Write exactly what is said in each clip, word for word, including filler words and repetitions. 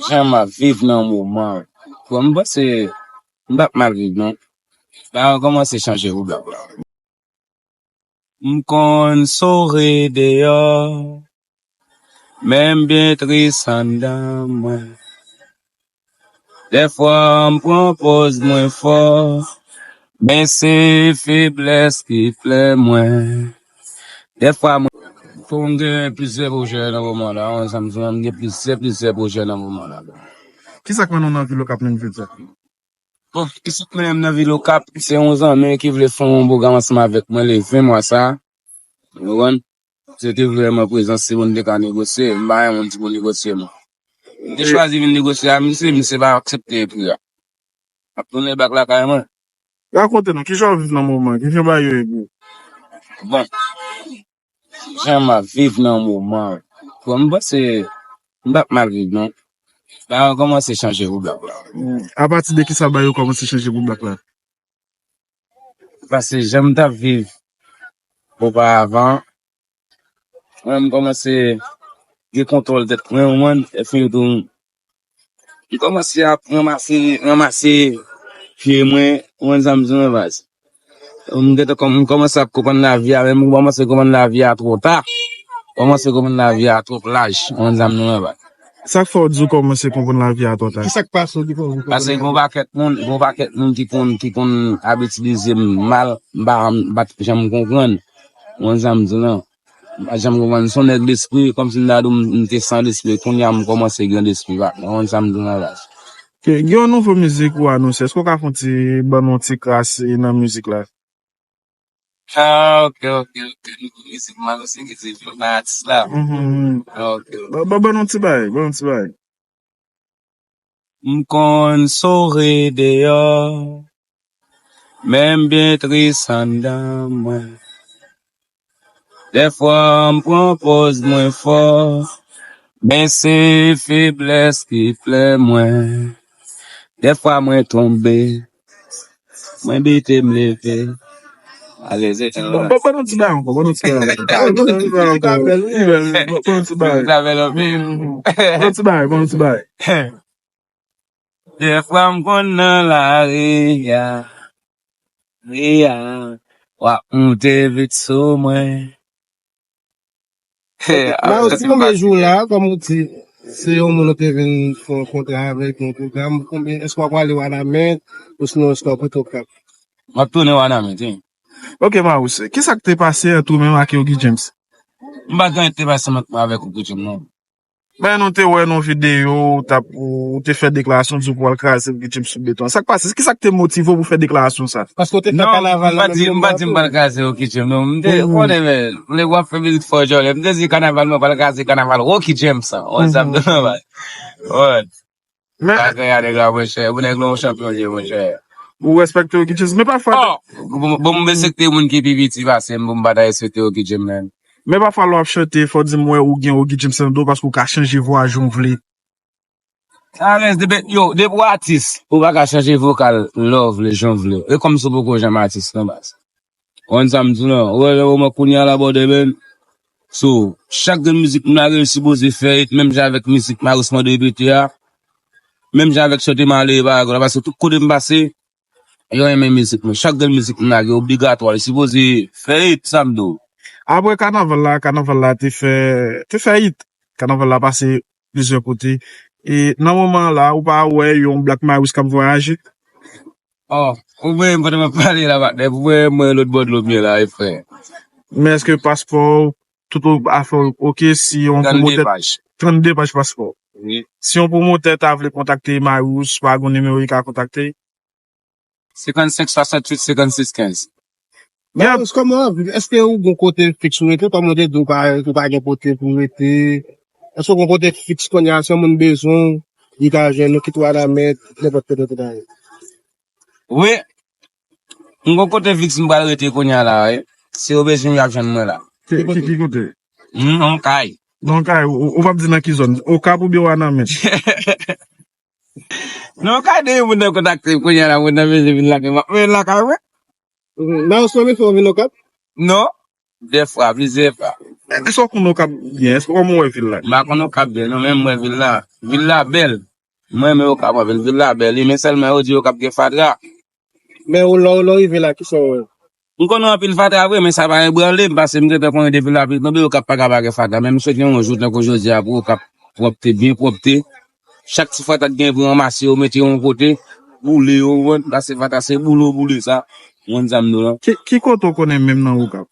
Jan m ap viv nan moman. Bon, m panse m p ap mal viv non. Bagay yo kòmanse chanje pou blòk la. M konn souri deyò, men m byen tris anndan mwen. Dèfwa m pran pòz mwen fò, men se feblès ki fè mwen. Dèfwa mwen. Fò m gen plizyè pwojè nan moman la, yon zanmi m gen plizyè, plizyè pwojè nan moman la. Kisa k mennen w nan vil Okap menm jodi a? Bon, kisa k mennen m nan vil Okap, se yon zanmi ki vle fè yon pwogram ansanm avèk mwen le ven mwa sa a. Ou konprann? Se te vrèman prezans, si moun te ka negosye, m pa yon moun ki pou negosye non. M te chwazi vin negosye a misye, misye pa aksepte pri a. M ap tounen bak lakay mwen. Rakonte nou, kijan w ap viv nan moman, kijan bagay yo ye pou ou? Bon, jan m ap viv nan moman. Bon, m panse m p ap mal viv non. Bagay yo kòmanse chanje pou blòk la. Hmm. Apati de kisa bagay yo kòmanse chanje pou blòk la? Paske jan m t ap viv oparavan, mwen m kòmanse gen kontwòl tèt mwen, ou konprann, epi tou m kòmanse ap ranmase, ranmase pye mwen, ou konprann sa m di w nan baz. M gentan kòm-, m kòmanse ap konprann lavi a, men m kòmanse konprann lavi a twò ta. Kòmanse konprann lavi a twòp laj, ou konprann sa m di w nan baz. Sa k fè w di w kòmanse konprann lavi a twò ta? Kisa k pase w ki fè w vin konprann lavi a? Paske gen yon pakèt moun, gen yon pakèt moun ki konn, ki konn ap itilize m mal, m pa, m pa t janm konprann. Ou konprann sa m di w lan? M pa t janm konprann. M se yon nèg lespri, kòmsi m ta di w m, m te san lespri. Kounye a m kòmanse gen lespri, pa. Ou konprann sa m di w nan baz. Ok, gen yon nouvo mizik ou anonse. Èske w ka fè yon ti, ban nou yon ti kras, e, nan mizik la? Ah, ok, ok, ok. Nouvo mizik m anonse ki se Jòna atis la. Mhm. Ah, ok, ok. Ban, ban, ban nou ti bagay, ban nou ti bagay. M konn souri deyò, men m byen tris anndan mwen. Dèfwa m pran pòz mwen fò, men se feblès ki fè mwen. Dèfwa mwen tonbe, mwen bite m leve. Alèz. Bon, bon, bon, nou ti bagay ankò, bon, nou ti bagay ankò. Bon, nou ti bagay ankò. Wi, men, bon, bon, nou ti bagay. Sa fè lòt, wi. Bon, nou ti bagay, bon, nou ti bagay. Dèfwa m konn nan lari a, ri a, w ap moute vit sou mwen. Maus, konbyen jou la, kòm ou di, se yon moun ou te vin fè yon kontra avèk, yon pwogram, konbyen, èske w ap prale Wanament, osinon èske w ap rete Okap? M ap tounen Wanament, wi. Ok, Maus, kisa k te pase ant ou menm ak Oky James? M pa gen anyen te pase ant mwen avèk Oky James, non. Men nou te wè nan videyo, ou t ap, ou, ou te fè deklarasyon, di w pou al kraze Oky James sou beton. Sa k pase? Kisa k te motive w pou fè deklarasyon sa? Paske w te fè kanaval nan menm moman tou. Non, m pa di, m pa di m pral kraze Oky James, non. M te konnen, men, lè w ap fè mizik fò djòlè, m te di kanaval mwen pral kraze kanaval Oky James sa. Ou wè sa m te fè bay. Ou wè. Men pa gen anyen nèg la, monchè. Pou nèg la yon chanpyon li ye, monchè. Ou respekte Oky James, men pafwa. Oh! Bon, bon, m respekte moun ki pi piti pase m, pou m pa ta respekte Oky James, men. Men pafwa lè w ap chante, fò w di m wè ou gen Oky James anndan w paske w ka chanje vwa jan w vle. Alèz, depi, yo, depi w atis, ou pa ka chanje vokal lè w vle, jan w vle. E kòmsi w poko janm atis nan baz. Ou konn sa m di w lan? Ou wè, ou wè kounye a la, brother, man. So, chak grenn mizik m lage, li sipoze fè it, menm jan avèk mizik Maus mande repete a, menm jan avèk chante malere pa gòl la, paske tout kote m pase, yo renmen mizik mwen. Chak grenn mizik m lage, obligatwa, li sipoze fè it, sa m di w. Apre kanaval la, kanaval la te fè, te fè it. Kanaval la pase plizyè kote. E nan moman la, ou pa wè yon Black Maus k ap vwayaje? Oh, ou wè m pandan m ap pale la, patnè, ou wè mwen lòt bò dlo m ye la, wi, frè. Men èske paspò w, tout afè w oke, si yon pwomotè, trannde paj. Trannde paj paspò. Wi. Si yon pwomotè ta vle kontakte Maus, pa gen nimewo li ka kontakte? Senkannsenk swasanntuit senkannsis kenz. Maus, kòman w ap viv? Èske ou gon kote fiks ou rete? Kòm ou te di ou pa, ou pa gen kote pou w rete. Èske ou gon kote fiks kounye a? Si yon moun bezwen w, li ka jwenn ou, kit Wanament, nenpòt kote ou te ka ye. Wi. M gon kote fiks m pral rete kounye a la, wi. Si yo bezwen m, y ap jwenn mwen la. Ki, ki, ki kote? Hmm, yon kay. Yon kay, ou, ou p ap di nan ki zòn? Okap oubyen Wanament? Non, kay de moun nan kontakte m kounye a la, moun nan bezwen vin lakay mwen, m ap mennen l lakay mwen. Mhm. Maus, ou renmen fè w vin Okap? Non. Dèfwa, plizyè fwa. Èske w konn Okap byen? Èske w kòman w wè vil la? M pa konn Okap byen, non, men m wè vil la. Vil la bèl. Mwen, men Okap anpil, vil la bèl, wi, men sèlman yo di Okap gen fatra. Men ou lè, lè w rive la, kisa w wè? M konnen anpil fatra vre, men sa pa ebranle m, paske m gentan konnen depi lapli tonbe, Okap pa ka pa gen fatra. Men m swete yon jou, tankou jodi a, pou Okap pwòpte, byen pwòpte. Chak ti fatra k gen pou ranmase yo, mete yo yon kote, boule yo, ou konprann? Paske fatra se boule w boule sa, ou konn sa m di w lan. Ki, ki kote w konnen menm nan Okap?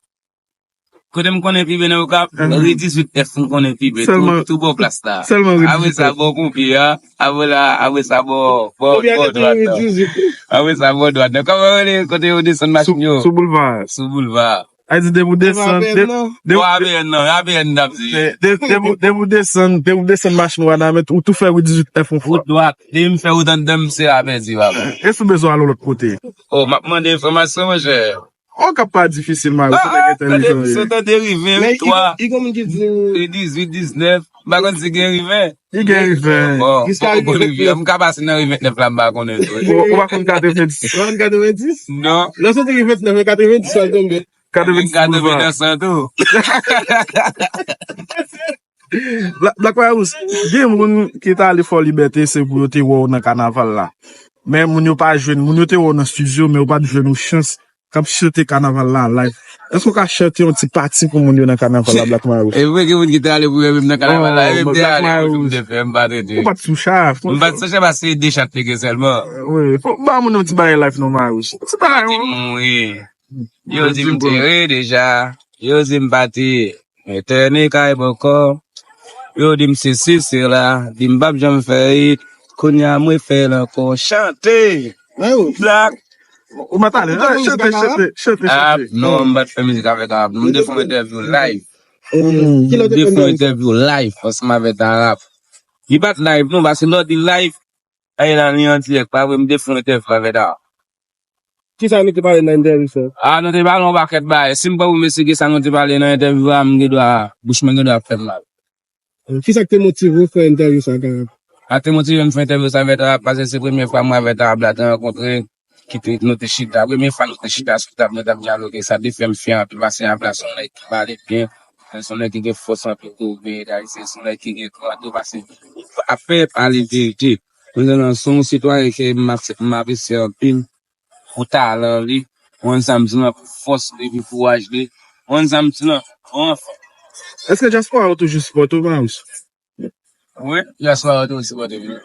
Kote m konnen pi byen nan Okap, ri dizuit F m konnen pi byen, tou, tou bò plas la. Sèlman ri dizuit F. Apre sa, bò ponpye a, apre la, apre sa, bò, bò, bò dwat la. Apre sa, bò dwat la. Kòman yo rele kote yo desann machin yo? Sou, sou boulva. Sou boulva. A di depi w desann, de, de, bò A B N nan, A B N n ap di. De, de, depi w desann, depi w desann machin Wanament, ou tou fè ri dizuit F yon fwa. Wout dwat, depi m fè wout anndan m, se apèdi, papa. E si w bezwen al yon lòt kote? Oh, m ap mande enfòmasyon, monchè. Okap pa difisil, Mayo, se nèg entèlijan ye. Sou tande riven, wi, twa. Li gen moun ki di ri dizuit, diznèf, m pa konn si gen riven. Li gen riven. Bon, poko riven. M ka pase nan ri ventnèf la, m pa konnen tou. Ou, ou pa konn katrevenndis? Ou pa konn katrevenndis? Non. Lè w soti ri ventnèf, e katrevenndis w al tonbe. Katrevenndis boulva. Katrevenndis tou. Black, Black Mayo, gen moun ki t ale Fò Libète, se pou yo te wè w nan kanaval la. Men moun yo pa jwenn, moun yo te wè w nan estidyo, men yo pa t jwenn ou chans k ap chante kanaval la live. Èske w ka chante yon ti pati pou moun yo nan kanaval la, Black Mayo? E vre gen moun ki te ale pou yo menm nan kanaval la, e menm te ale pou m te fè, m pa t rete. Ou pa t sou cha. M pa t sou cha paske de chat te gen sèlman. Wi, fò ba moun yon ti bagay live non, Mayo. Ti bagay. Yo di m mouri. Yo di m tere deja. Yo di m pati. Retène kay bòkò. Yo di m sesi sela. Di m p ap janm fè it. Kounye a mwen fè l ankò. Chante! Black. Ou mèt ale. Chante, chante, chante, chante. Non, m pa t fè mizik avèk Arab. M te fè yon entèvyou live. M te fè yon entèvyou live ansanm avèk Arab. Li pa t live non, paske lè w di live, e la li an dirèk, pa vre, m te fè yon entèvyou avèk Arab. Kisa nou te pale nan entèvyou sa? A, nou te pale yon pakèt bagay. Si m pran pou m esplike sa nou te pale nan entèvyou a, m gen dwa, bouch mwen gen dwa ap fè m mal. Kisa k te motive w fè entèvyou sa ak Arab? Sa te motive m fè entèvyou sa avèk Arab, paske se premye fwa mwen avèk Arab la te rankontre, ki te, nou te chita. Premye fwa nou te chita sou tab, nou t ap dyaloge, sa te fè m fyè anpil, paske Arab la se yon nèg ki pale byen, se yon nèg ki gen fòs anpil tou, peyi Dayiti, se yon nèg ki gen gran tou, paske afè pale verite. Mwen se yon sitwayen ke m ap, m apresye anpil pou talan li, pou ansanm di lan, pou fòs li, pou kouraj li, pou ansanm di lan, pou anfòm. Èske dyaspora yo toujou sipòte w, Marius? Wi, dyaspora yo toujou sipòte m.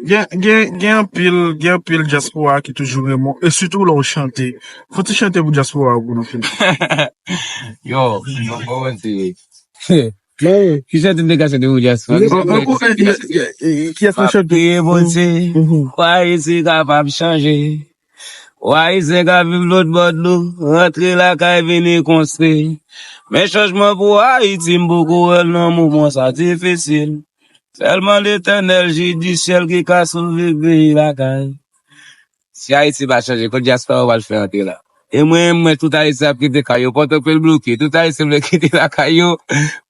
Gen, gen, gen anpil, gen anpil dyaspora ki toujou renmen w, e sitou lè w chante. Fè yon ti chante pou dyaspora yo pou nou fini. Yo, mwen, mwen, mwen, Ki chante m te ka chante pou dyaspora? Kiyès nan chante? Priye Bondye, pou Ayiti kapab chanje. Pou Ayisyen k ap viv lòt bò dlo, rantre lakay, vini konstwi. Men chanjman pou Ayiti, m poko wè l nan moman sa difisil. Sèlman Letènèl jidisyèl ki ka sove peyi lakay. Si Ayiti pa chanje, kot dyaspora yo pral fè antre la? E mwen, mwen, tout Ayisyen ap kite kay yo, Pòtoprens bloke, tout Ayisyen vle kite lakay yo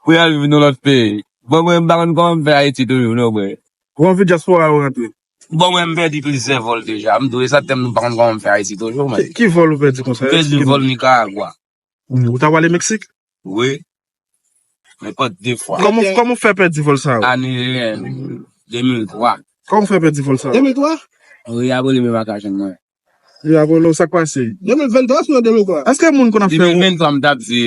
pou y al viv nan lòt peyi. Bon, mwen, m pa konn kòman m fè Ayiti toujou, non, mwen. Ou anvi dyaspora yo rantre? Bon, mwen, m pèdi plizyè vòl deja. M tou, e sa k fè m pa konn kòman m fè Ayiti toujou, mwen. Ki, ki vòl ou pèdi konsa? M pèdi vòl Nikaragwa. Hmm, ou ta prale Meksik? Wi. Nenpòt de fwa. Kòman, kòman w fè pèdi vòl sa yo? Ane de mil twa. Kòman w fè pèdi vòl sa yo? De mil twa? Wi, apre li, men pa ka jwenn mwen. Li apre, sa k pase? De mil venntwa osnon de mil twa? Èske moun konn ap fè... De mil venntwa, m t ap di.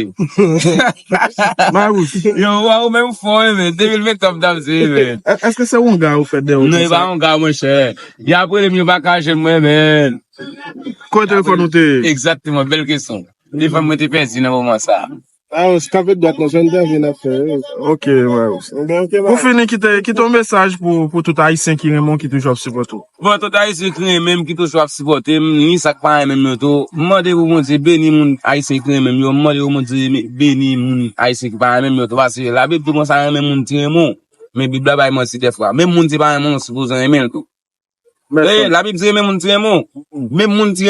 Marius. Yo, wa, ou menm fò, wi, men. De mil venntwa, m t ap di, wi, men. È-, èske se wonga ou fè dèyè w konsa? Non, e pa wonga, monchè. Li apre li, men pa ka jwenn mwen, men. Kote telefòn ou te ye? Egzakteman, bèl kesyon. Telefòn mwen te pèdi nan moman sa. A, se kanpe dwat nan zòn Dèvin ap fè, wi. Ok, wi. Pou fini, kite, kite yon mesaj pou, pou tout Ayisyen ki renmen w, ki toujou ap sipòte w. Bon, tout Ayisyen ki renmen m, ki toujou ap sipòte m, ni sa k pa renmen m yo tou, m mande pou Bondye beni moun Ayisyen ki renmen m yo, m mande pou Bondye beni moun Ayisyen ki pa renmen m yo tou, paske Labib di konsa renmen moun ki renmen w, men Bib la bay manti dèfwa. Menm moun ki pa renmen w, ou sipoze renmen l tou. Labib di renmen moun ki renmen w, menm moun ki